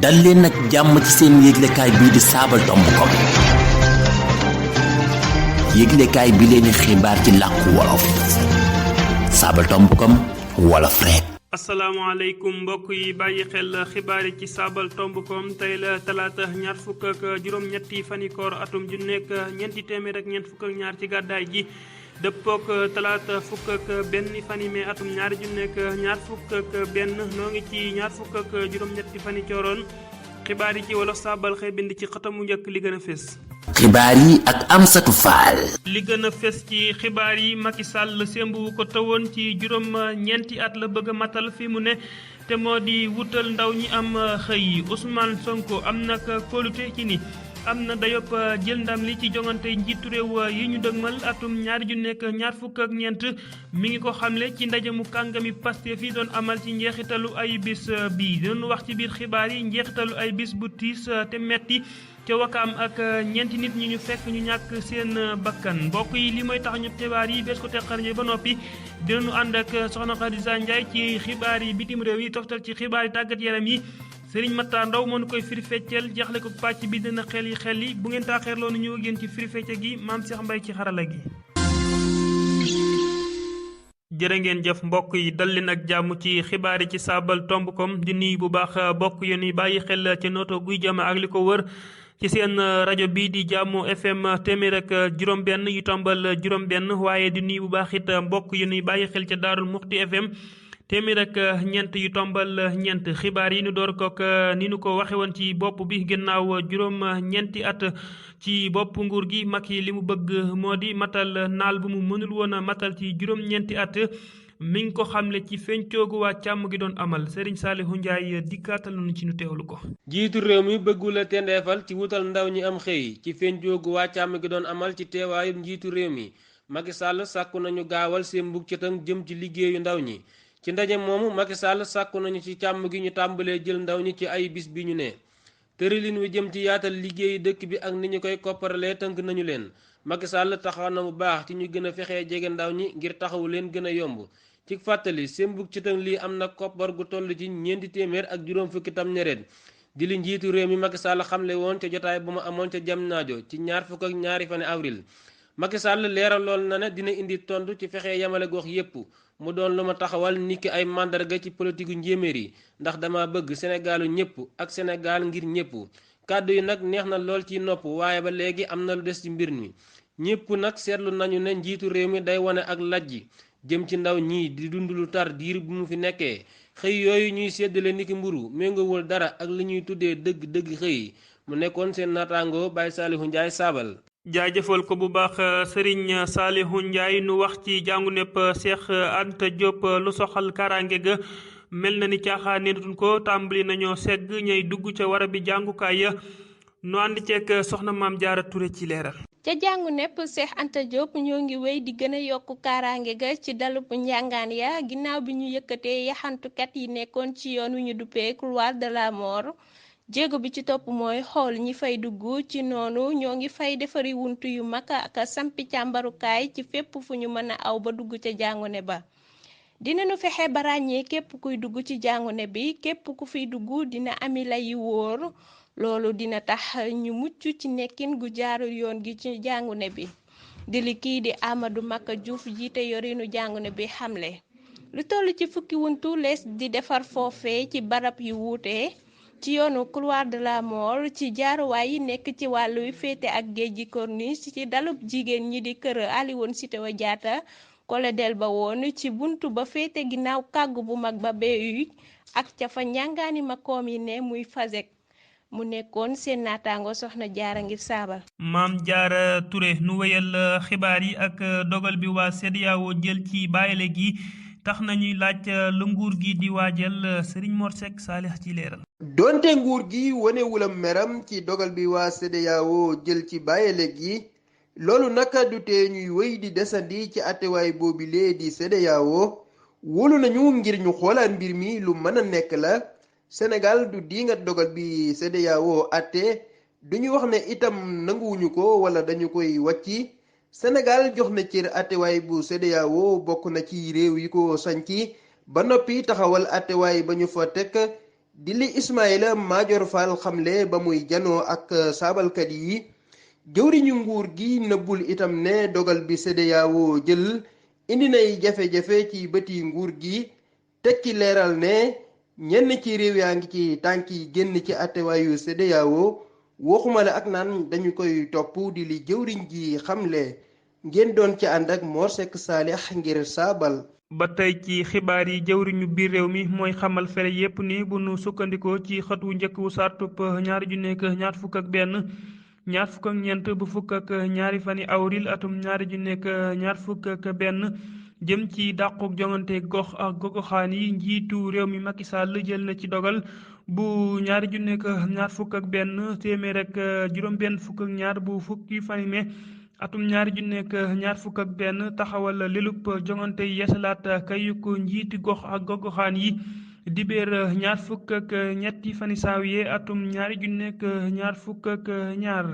dal leen nag jàmm ci seen yëglekaay bii di saabal.com yëglekaay bi leen xibaar ci làkku wolof saabal.com wolof rek. asalaamaaleykum mbokk yi bàyyi xel xibaar yi ci saabal.com tey la talaata ñaar fukk ak juróom-ñetti fani koor atum ju nekk ñeenti téeméer ak ñeent fukk ak ñaar ci gàddaay gi dëppook talaata fukk ak benn fani mai atum ñaari ju nekk ñaar fukk ak benn noo ngi ci ñaar fukk ak juróom-ñetti fani cooroon xibaar yi ci wolof saabal xëy bind ci xëtamu njëkk li gën a fés. xibaar yi ak Amsatu Faal. li gën a fes ci xibaar yi Macky Sall sémb wu ko tëwoon ci juróom ñeenti at la bëgg a matal fi mu ne te moo di wutal ndaw ñi am xëy Ousmane Sonko am nag kóolute ci ni am na dayop jël ndam li ci jongante njiitu réew yi ñu dëgmal atum ñaari ju nekk ñaar fukk ak ñeent mi ngi ko xamle ci ndaje mu kàngami Pastef yi doon amal ci njeexitalu ay bis bi dinañu wax ci biir xibaar yi njeexitalu ay bis bu tiis te metti ca Wakaam ak ñeenti nit ñi ñu fekk ñu ñàkk seen bakkan mbokk yi li mooy tax ñu xibaar yi bés ko teqar ñi ba noppi dinañu ànd ak soxna Khadija Ndiaye ci xibaar yi bitim réew yi toftal ci xibaar yi tàggat yaram yi Serigne Matar Ndaw moo nu koy firi fecceel jeexle ko pàcc bi dina xel yi bu ngeen taaxeerloo nu ñëw génn ci firi fecce gi maam Cheikh Mbaye ci xarala gi. jërë ngeen jëf mbokk yi dal leen ak jàmm ci xibaar yi ci saabal.com di nuyu bu baax bokk yéen yi bàyyi xel ci noto guy jama ak li ko wër ci seen rajo bii di jàmm FM téeméer ak juróom-benn yu tombal juróom-benn waaye di nuyu bu baax it mbokk yéen yi bàyyi xel ca Daarul Muxti FM. téeméer ak ñeent yu tombal ñeent xibaar yi ñu door kook ni ñu ko waxe woon ci bopp bi ginnaaw juróom ñeenti at ci bopp nguur gi Macky li mu bëgg moo di matal naal bu mu mënul woon a matal ci juróom ñeenti at mi ngi ko xamle ci fencoogu waa càmm gi doon amal Serigne Saliou Ndiaye dikkaatal nañu ci nu teewlu ko. jiitu réew mi bëggul a tendeefal ci wutal ndaw ñi am xëy ci fencoogu waa càmm gi doon amal ci teewaayu njiitu réew mi Macky Sall sàkku nañu gaawal seen mbug ci tënk jëm ci liggéeyu ndaw ñi. ci ndaje moomu Macky Sall sàkku nañu ci càmm gi ñu tàmbalee jël ndaw ñi ci ay bis bi ñu ne tëralin wi jëm ci yaatal liggéeyu dëkk bi ak ni ñu koy kopparalee tënk nañu leen Macky Sall taxaw na bu baax ci ñu gën a fexee jege ndaw ñi ngir taxawu leen gën a yomb ci fàttali sembug ci tënk lii am na koppar gu toll ci ñeenti téeméer ak juróom fukki tam ñereet di li njiitu réew mi Macky Sall xamle woon ca jotaay bu mu amoon ca jam naajo ci ñaar fukk ak ñaari fani avril Macky Sall leeral lool na ne dina indi tontu ci fexe yamale gox yépp mu doon lu ma taxawal niki ay màndarga ci politiku njéeméer yi ndax dama bëgg Sénégalu ñëpp ak Sénégal ngir ñëpp kàddu yi nag neex na lool ci nopp waaye ba léegi am na lu des ci mbir mi ñëpp nag seetlu nañu ne njiitu réew mi day wane ak lajji jëm ci ndaw ñii di dund lu tar diir bu mu fi nekkee xëy yooyu ñuy séddale niki mburu méngowul dara ak li ñuy tuddee dëgg xëy mu nekkoon seen naataango Baye Saliou Ndiaye saabal. jaajëfal ko bu baax Serigne Saliou Ndiaye nu wax ci jàngu nepp Cheikh Anta Diop lu soxal kaaraange ga mel na ni caaxaaneetuñ ko tàmbali nañoo segg ñay dugg ca wara bi jàngukaay ya nu ànd ceeg soxna Maam Jaara Touré ci leeral. ca jàngu nepp Cheikh Anta Diop ñoo ngi wéy di gën a yokku kaaraange ga ci dalub njàngaan ya ginnaaw bi ñu yëkkatee yaxantukat yi nekkoon ci yoon wi ñu duppee couloir de la mort jéego bi ci topp mooy xool ñi fay dugg ci noonu ñoo ngi fay defari wuntu yu mag ak sampi càmbarukaay ci fépp fu ñu mën a aw ba dugg ca jàngune ba dinañu fexe ba ràññee képp kuy dugg ci jàngune bi képp ku fiy dugg dina ami lay yu wóor loolu dina tax ñu mucc ci nekkin gu jaarul yoon gi ci jàngune bi di li kii di Amadou Maka Diouf jiite yorinu jàngune bi xamle lu toll ci fukki wuntu lees di defar foofe ci barab yu wuute ci yoonu couloir de la mort ci jaaruwaay yi nekk ci wàllu wi féete ak géej gi corniche ci dalub jigéen ñi di kër Aliwoon Sitoé Diatta kole del ba woon ci buntu ba féete ginnaaw kàggu bu mag ba BU ak ca fa njàngaani ma koom yi ne muy fasek mu nekkoon seen naataango soxna jaara ngir saabal. Maam Jaara Touré nu wéyal xibaar yi ak dogal bi waa CEDEAO jël ci bàyyile gi tax nañuy laaj lu nguur gi di waajal Serigne Mor Seck Saalix ci leeral. donte nguur gi wanewulam meram ci dogal bi waa CEDEAO jël ci bàyyile gi loolu naka du tee ñuy wéy di desandi ci attewaay boobilee di CEDEAO wóolu nañu ngir ñu xoolaat mbir mi lu mën a nekk la Sénégal du diingat dogal bi CEDEAO atte duñu wax ne itam nanguwuñu ko wala dañu koy wàcci Sénégal jox na cër attewaay bu CEDEAO bokk na ci réew yi ko sañci ba noppi taxawal attewaay ba ñu fa teg di li Ismaïla Madior Fall xamle ba muy janoo ak saabalkat yi. jëwriñu nguur gi nëbbul itam ne dogal bi CEDEAO jël indi nay jafe-jafe ci bëti nguur gi teg ci leeral ne ñenn ci réew yaa ngi ci tànk yi génn ci attewaayu CEDEAO waxuma la ak naan dañu koy topp di li jëwriñ ji xamle ngeen doon ci ànd ak Mor Seck Saalix ngir saabal. ba tey ci xibaar yi jëwriñu biir réew mi mooy xamal fere yépp ni bu nu sukkandikoo ci xët wu njëkk wu sartub ñaari junni ak ñaar fukk ak benn ñaar fukk ak ñeent bu fukk ak ñaari fani awril atum ñaari junni ak ñaar fukk ak benn jëm ci dàquk jongante gox ak goxaan yi njiitu réew mi Macky Sall jël na ci dogal bu ñaari junni ak ñaar fukk ak benn téeméer ak juróom benn fukk ak ñaar bu fukki fani me atum ñaari junni ak ñaar fukk ak benn taxawal lelub jongante yeesalaat kayuk njiiti gox ak goxaan yi dibéer ñaar fukk ak ñetti fani saawiye atum ñaari junni ak ñaar fukk ak ñaar.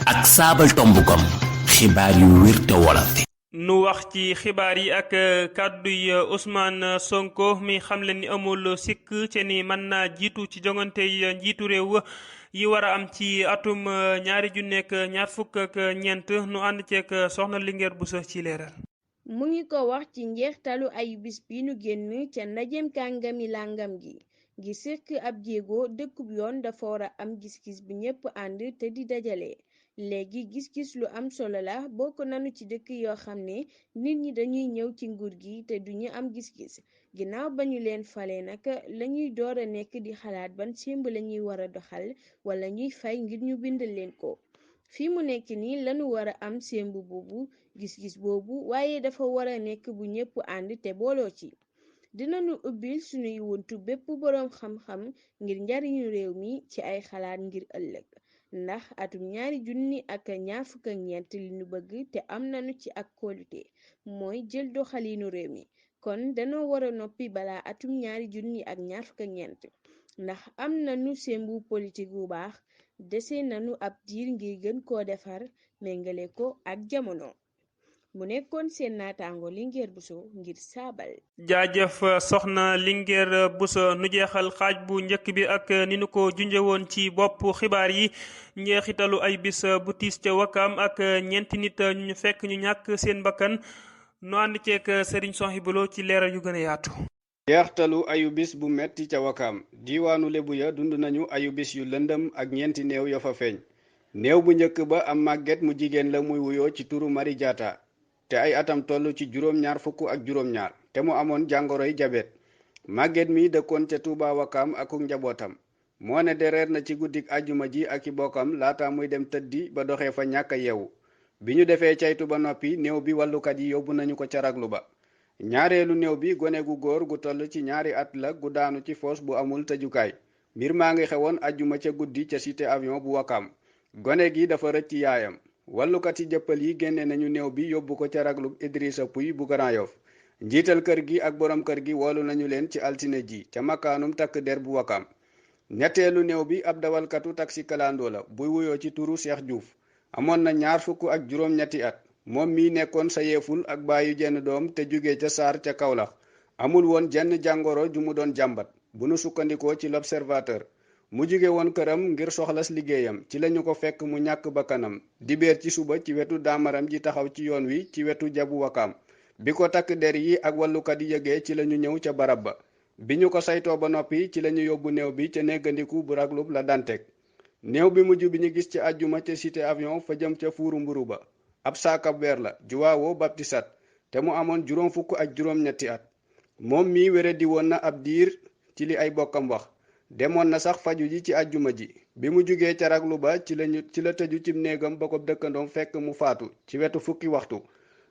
ak saabal tomb kom xibaar yu wér te wolof. nu wax ci xibaar yi ak kàdduy Ousmane Sonko mi xamle ni amul sikk ci ni mën naa jiitu ci jongante njiitu réew yi war a am ci atum ñaari junni ak ñaar fukk ak ñeent nu ànd ceeg soxna Linguère Bousso ci leeral. mu ngi ko wax ci njeextalu ayu bis bi nu génn ca ndajeem kàngami làngam gi ngir sëkk ab jéego dëkkub yoon dafa war a am gis-gis bi ñépp ànd te di dajale. léegi gis-gis lu am solo la bokk nanu ci dëkk yoo xam ne nit ñi dañuy ñëw ci nguur gi te duñu am gis-gis ginnaaw ba ñu leen fale nag lañuy door a nekk di xalaat ban sémb lañuy war a doxal wala ñuy fay ngir ñu bindal leen ko. fi mu nekk nii lañu war a am sémb boobu gis-gis boobu waaye dafa war a nekk bu ñépp ànd te booloo ci. dinañu ubbil sunuy wuntu bépp boroom xam-xam ngir njariñu réew mi ci ay xalaat ngir ëllëg. ndax atum ñaari junni ak ñaar fukk ak ñeent li nu bëgg te am nañu ci ak kóolute mooy jël doxalinu réew mi kon danoo war a noppi balaa atum ñaari junni ak ñaar fukk ak ñeent ndax am nañu sembu politique bu baax dese nañu ab diir ngir gën koo defar méngale ko ak jamono. mu nekkoon seen naataango Linguère Bousso ngir saabal. jaajëf soxna Linguère Bousso nu jeexal xaaj bu njëkk bi ak ni nu ko junje woon ci bopp xibaar yi njeexitalu ay bis bu tiis ca Wakaam ak ñeenti nit ñu fekk ñu ñàkk seen bakkan nu ànd ceeg Serigne Souhaïbou Lo ci leeral yu gën a yaatu. njeextalu ayu bis bu metti ca Wakaam diiwaanu Lebu ya dund nañu ayu bis yu lëndëm ak ñeenti néew ya fa feeñ. néew bu njëkk ba am màgget mu jigéen la muy wuyoo ci turu Mari Jaata te ay atam toll ci juróom-ñaar fukk ak juróom-ñaar te mu amoon jàngoroy jabet màgget mi dëkkoon ca Tuuba Wakaam ak njabootam moo ne de reer na ci guddik àjjuma ji ak i bokkam laata muy dem tëddi ba doxee fa ñàkk a yeewu bi ñu defee caytu ba noppi néew bi wàllukat yi yóbbu nañu ko ca raglu ba ñaareelu néew bi gone gu góor gu toll ci ñaari at la gu daanu ci foos bu amul tëjukaay mbir maa ngi xewoon àjjuma ca guddi ca cité avion bu Wakaam gone gi dafa rëcc yaayam wàllukat yi jëppal yi génne nañu néew bi yóbbu ko ca raglub Idrissa Pouy bu Grand Yoff njiital kër gi ak borom kër gi woolu nañu leen ci altine ji ca makaanum takk der bu Wakaam ñetteelu néew bi ab dawalkatu taxi kalandoo la buy wuyoo ci turu Cheikh Diouf amoon na ñaar fukk ak juróom-ñetti at moom mi nekkoon sa yeeful ak bàyyi jenn doom te jóge ca Saar ca Kaolack amul woon jenn jàngoro ju mu doon jàmbat bu nu sukkandikoo ci l'Observateur mu jóge woon këram ngir soxlas liggéeyam ci lañu ko fekk mu ñàkk bakkanam dibéer ci suba ci wetu daamaram ji taxaw ci yoon wi ci wetu jabu Wakaam bi ko takk der yi ak wàllukat yi yëgee ci lañu ñëw ca barab ba bi ñu ko saytoo ba noppi ci lañu yóbbu néew bi ca néggandiku bu raglub la Dantec néew bi mujj bi ñu gis ci àjjuma ca cité avion fa jëm ca fuuru mburu ba ab saakab weer la juwaawoo baptisat te mu amoon juróom fukk ak juróom-ñetti at moom mi wére di woon na ab diir ci li ay bokkam wax demoon na sax faju ji ci àjjuma ji bi mu jugee ca raglu ba ci la tëju cib néegam ba ko dëkkandoom fekk mu faatu ci wetu fukki waxtu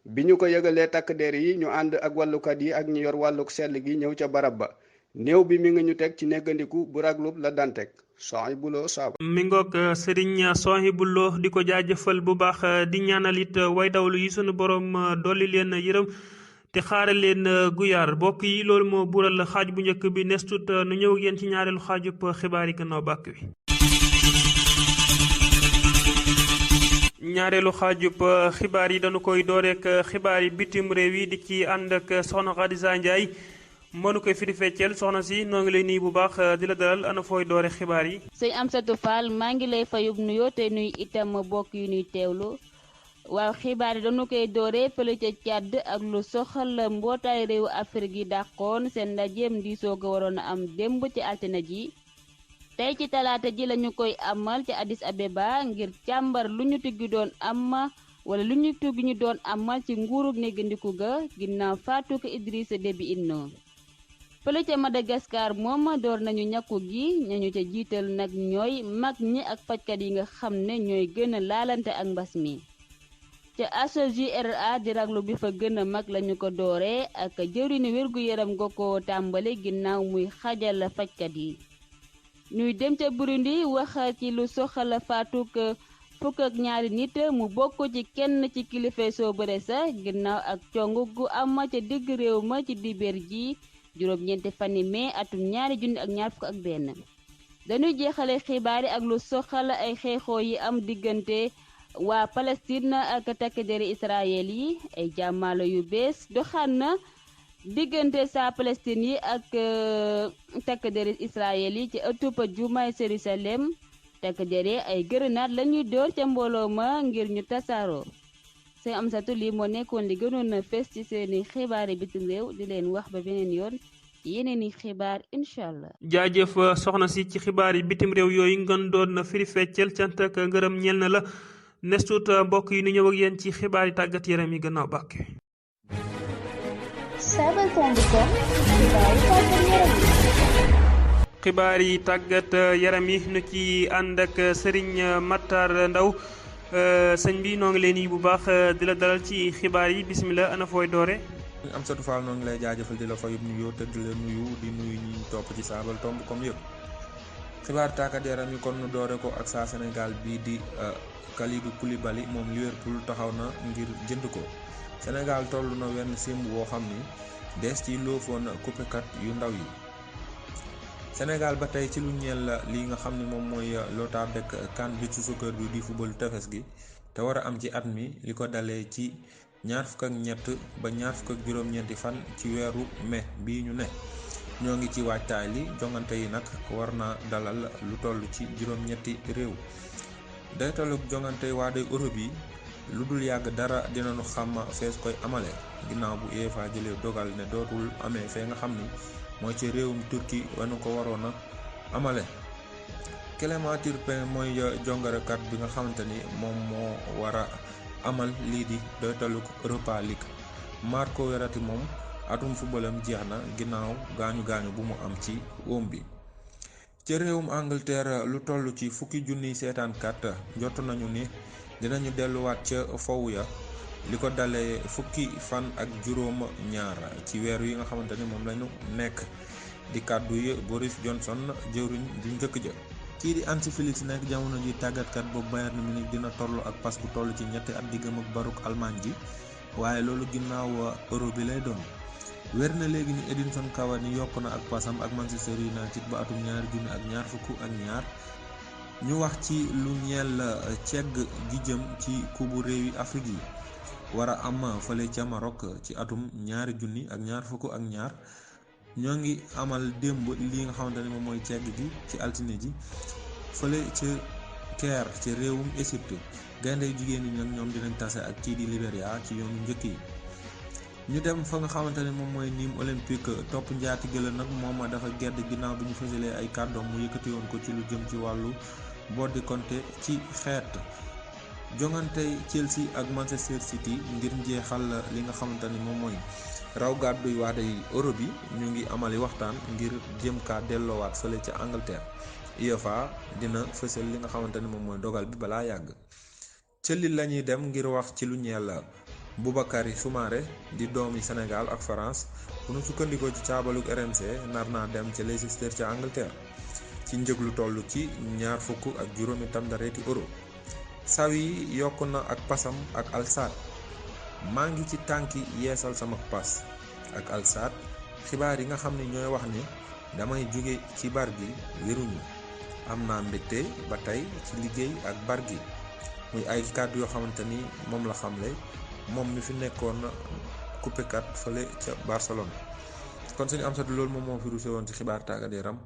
bi ñu ko yëgalee takk der yi ñu ànd ak wàllukat yi ak ñu yor wàlluk sell gi ñëw ca barab ba néew bi mi ngi ñu teg ci néggandiku bu raglub la Dantec Souhaïbou Lo saaba mi ngoog Serigne Souhaïbou Lo di ko jaajëfal bu baax di ñaanal it way dawlu yi sunu borom dolli leen yërëm te xaare leen guyaar bokk yi loolu moo bural xaaj bu njëkk bi nestut nu ñëw ak yéen ci ñaareelu xaajub xibaar yi gannaaw bàkk bi. ñaareelu xaajub xibaar yi dañu koy dooreek xibaar yi bitim réew yi di ci ànd ak soxna Khadija Ndiaye mënu koy firi fecceel soxna si noo ngi lay nuyu bu baax di la dalal ana fooy doore xibaar yi. sëñ Amsatou Fall maa ngi lay fayub nuyoo te nuy itam bokk yu nuy teewlu waaw xibaar yi dañu koy doore fële ca Càdd ak lu soxal mbootaay réewu Afrique yi dàqoon seen ndajeem diisoo ga waroon a am démb ci altine ji tey ci talaata ji lañu koy amal ci Addis Abeba ngir càmbar lu ñu tuggi doon am wala lu ñu tuggi ñu doon amal ci nguurug négandiku ga ginnaaw faatu ko Idrissa Déby Itno fële ca Madagascar moom door nañu ñàkku gi ñañu ca jiital nag ñooy mag ñi ak fajkat yi nga xam ne ñooy gën a laalante ak mbas mi ca HJRA di raglu bi fa gën a mag lañu ko dooree ak jëwriñu wérgu yaram nga ko tàmbali ginnaaw muy xajal fajkat yi ñuy dem ca Burundi wax ci lu soxal faatuk fukk ak ñaari nit mu bokk ci kenn ci kilifa soo bëre sa ginnaaw ak cong gu am ca digg réew ma ci dibeer ji juróom-ñeenti fani mai atum 2021 dañuy jeexale xibaar yi ak lu soxal ay xeexoo yi am diggante waa Palestine ak takk deri Israël yi ay jàmmaalo yu bees doxaan na diggante saa Palestine yi ak takk deri Israël yi ci ëttub jumaay Jérusalem takk deri ay gërënaat lañuy door ca mbooloo ma ngir ñu tasaaroo sëñ Amsatou lii moo nekkoon li gënoon na fes ci seeni xibaari bitim réew di leen wax ba beneen yoon ci yeneen i xibaar incha allah. jaajëf soxna si ci xibaar yi bitim réew yooyu ngeen doon firi feccel cant ak ngërëm ñeel na la nestut mbokk yi nu ñëw ak yéen ci xibaar yi tàggat yaram yi gannaaw bàkke. xibaar yi tàggat yaram yi nu ci ànd ak Serigne Matar Ndaw sëñ bi noo ngi leen yi bu baax di la dalal ci xibaar yi bisimilah ana fooy doore. Amsatou Fall noo ngi lay jaajëfal di la fayub nuyoo te di la nuyu ñi topp ci saabal tomb comme yëpp xibaar tàggat yaram yi kon nu doore ko ak saa Sénégal bii di Kalidou Koulibaly moom Liverpool taxaw na ngir jënd ko Sénégal toll na wenn simb woo xam ni des ci loofoon kuppekat yu ndaw yi Sénégal ba tey ci lu ñeel li nga xam ni moom mooy loota bekk CAN Beach Soccer bi di football tefes gi te war a am ci at mi li ko dalee ci ñaar fukk ak ñett ba ñaar fukk ak juróom-ñeenti fan ci weeru mai bii ñu ne ñoo ngi ci waajtaay li jongante yi nag war na dalal lu toll ci juróom-ñetti réew day tollu jongante waa day Europe yi lu dul yàgg dara dinañu xam fees koy amale ginnaaw bu UEFA jëlee dogal ne dootul amee fee nga xam ni mooy ci réewum Turquie wanu ko waroon a amale Clément Turpin mooy jongarekat bi nga xamante ni moom moo war a amal lii di doytaluk Europa League Marco Verratti moom atum footballam jeex na ginnaaw gaañu bu mu am ci wóom bi ci réewum Angleterre lu toll ci fukki junniy seetaankat jot nañu ni dinañu delluwaat ca fow ya li ko dalee fukki fan ak juróom ñaar ci weer yi nga xamante ni moom lañu nekk di kàddu yi Boris Johnson jëwriñ ju njëkk ja kii di Hansi Flick nekk jamono ji tàggatkat boobu Bayern Munich dina toll ak pas bu toll ci ñetti at diggam ak baruk Allemagne ji waaye loolu ginnaaw euro bi lay doon wér na léegi ni Edinson Cavani yokk na ak pasam ak Manchester United ba atum 2022 ñu wax ci lu ñeel cegg gi jëm ci kubu réewi Afrique yi war a am fële ca Maroc ci atum 2022 ñoo ngi amal démb li nga xamante ne moom mooy cegg gi ci altine ji fële ca Caire ci réewum Égypte gaynde jigéen ñi nag ñoom dinañ tase ak kii di Libéria ci yoonu njëkk yi ñu dem fa nga xamante ne moom mooy Nîmes olympique topp njaati gëla nag moom dafa gedd ginnaaw bi ñu fësalee ay kàddoom mu yëkkati woon ko ci lu jëm ci wàllu boddi konte ci xeet jongante Chelsea ak Manchester City ngir njeexal li nga xamante ni moom mooy raw gàdduy waaday Europe yi ñu ngi amali waxtaan ngir jëm kaa delloowaat fële ca Angleterre UEFA dina fësal li nga xamante ni moom mooy dogal bi balaa yàgg ca Lille lañuy dem ngir wax ci lu ñeel Boubakary Soumaré di doomi Sénégal ak France bu nu sukkandikoo ci caabaluk RMC nar naa dem ca Leicester ca Angleterre ci njëg lu toll ci 20 tamdareeti euro Sawi yokk na ak pasam ak Al-Sadd maa ngi ci tànki yeesal sama pas ak Al-Sadd xibaar yi nga xam ne ñooy wax ni damay jóge ci bar gi wéruñu am naa mbégte ba tey ci liggéey ak bar gi muy ay kàddu yoo xamante ni moom la xamle moom mi fi nekkoon coupekat fële ca Barcelone kon suñu am satu loolu moom moo fi rusé woon ci xibaar tàggat yaram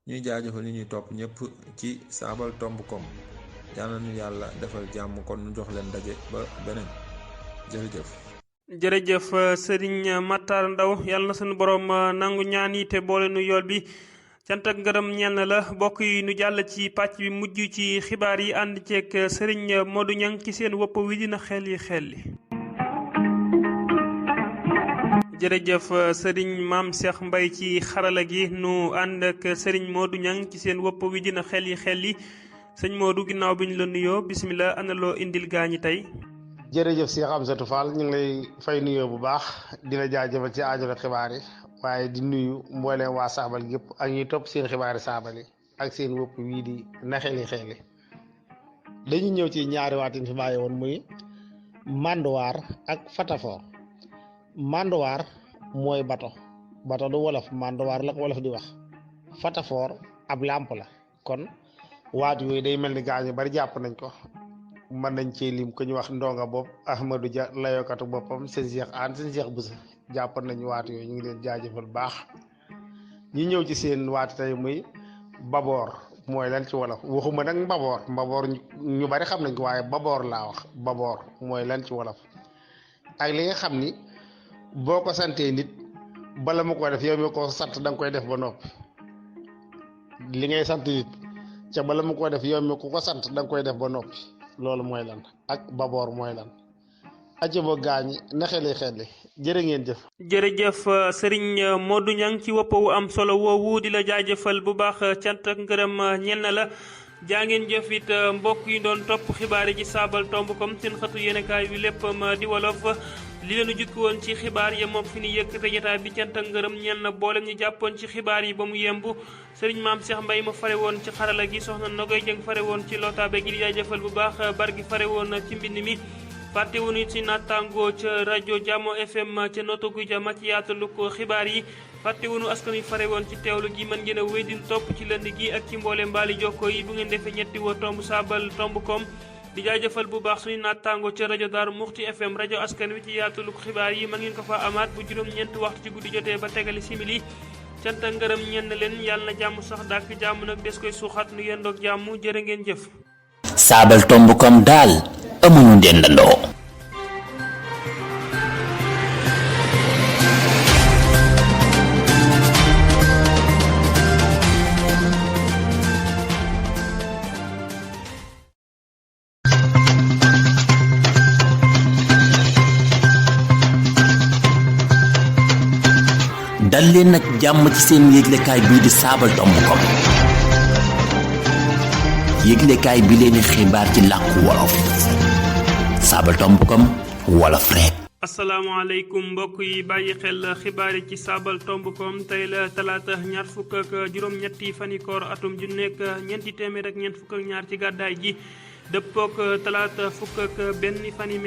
ñuy jaajëfal ñi ñuy topp ñëpp ci saabal tomb com yal na ñu yàlla defal jàmm kon ñu jox leen daje ba beneen jërëjëf. jërëjëf Serigne Matar Ndaw yàlla na suñu borom nangu ñaan yi te boole nu yool bi cant ak ngërëm ñeel na la mbokk yi nu jàll ci pàcc bi mujj ci xibaar yi ànd ceeg Serigne Modou Niang ci seen wopp wi dina xel yi. jërëjëf Serigne Maam Cheikh Mbaye ci xarala gi nu ànd ak Serigne Modou Niang ci seen wopp wi dina xel yi sëñ Modou ginnaaw bi ñu la nuyoo bisimilah ana loo indil gaañi tey. jërëjëf Cheikh Amsatou Fall ñu ngi lay fay nuyoo bu baax di la jaajëfal ci aajola xibaar yi waaye di nuyu mbooleem waa saabal yëpp ak ñuy topp seen xibaari saabal yi ak seen wopp wii di na xeli dañu ñëw ci ñaari waatin fi bàyyi woon muy manduwaar ak fatafoor. manduwaar mooy bato du wolof manduwaar la ko wolof di wax fatafoor ab làmp la kon waat yooyu day mel ni gaañu bari jàpp nañ ko mën nañ cee lim ko ñu wax ndonga bopp Ahmadou Dia layokatu boppam seen Cheikh Aan seen Cheikh Boussa jàpp nañu waat yooyu ñu ngi leen jaajëfal baax ñi ñëw ci seen waat tey muy baboor mooy lan ci wolof waxuma nag mbaboor ñu bari xam nañ ko waaye baboor laa wax baboor mooy lan ci wolof ak li nga xam ni boo ko santee nit bala mu ko def yow mi ko sant da nga koy def ba noppi li ngay sant nit ca bala mu ko def yow mi ko sant da nga koy def ba noppi loolu mooy lan ak baboor mooy lan aca ba gaañi na xeli jërë ngeen jëf. jërëjëf Serigne Modou Niang ci wopp wu am solo woowu di la jaajëfal bu baax cant ak ngërëm ñel na la jaa ngeen jëf it mbokk yi doon topp xibaar yi ci saabal tomb comme seen xëtu yéenekaay bi léppam di wolof li leenu jukki woon ci xibaar yi moom fi ni yëkkate jotaay bi cant ak ngërëm ñeel na boolem ñu jàppoon ci xibaar yi ba mu yemb Serigne Maam Cheikh Mbaye ma fare woon ci xarala gi soxna Nogoy Jëng fare woon ci lotaabe gi di jaajëfal bu baax bar gi fare woon ci mbind mi fàtte wu ñu ci nattangoo ca rajo Jamo FM ca notogu ja ma ci yaatalu ko xibaar yi fàtte wu ñu askan wi fare woon ci teewlu gi mën ngeen a wéy di topp ci lënd gi ak ci mboole mbaali jokko yi bu ngeen defee ñetti woo tomb saabal tomb com di jaajëfal bu baax suñu nattangoo ca rajo Daaru Muxti FM rajo askan wi ci yaatalu ko xibaar yi mën ngeen ko fa amaat bu juróom-ñeenti waxtu ci guddi jotee ba tegali simili cant ak ngërëm ñenn leen yàlla na jàmm sax dàkk jàmm nag des koy suuxat nu yendoog jàmm jërë ngeen jëf. saabal tomb com daal amuñu dendandoo. dal leen nag jàmm ci seen yëglekaay bii di saabal tomb com yëglekaay bi leen xibaar ci làkku wolof saabal tomb com wolof rek. asalaamaaleykum mbokk yi bàyyi xel xibaar yi ci saabal tomb com tey la talaata ñaar fukk ak juróom-ñetti fani koor atum ju nekk ñeenti téeméer ak ñeent fukk ak ñaar ci gàddaay gi dëppook talaata fukk ak benn fani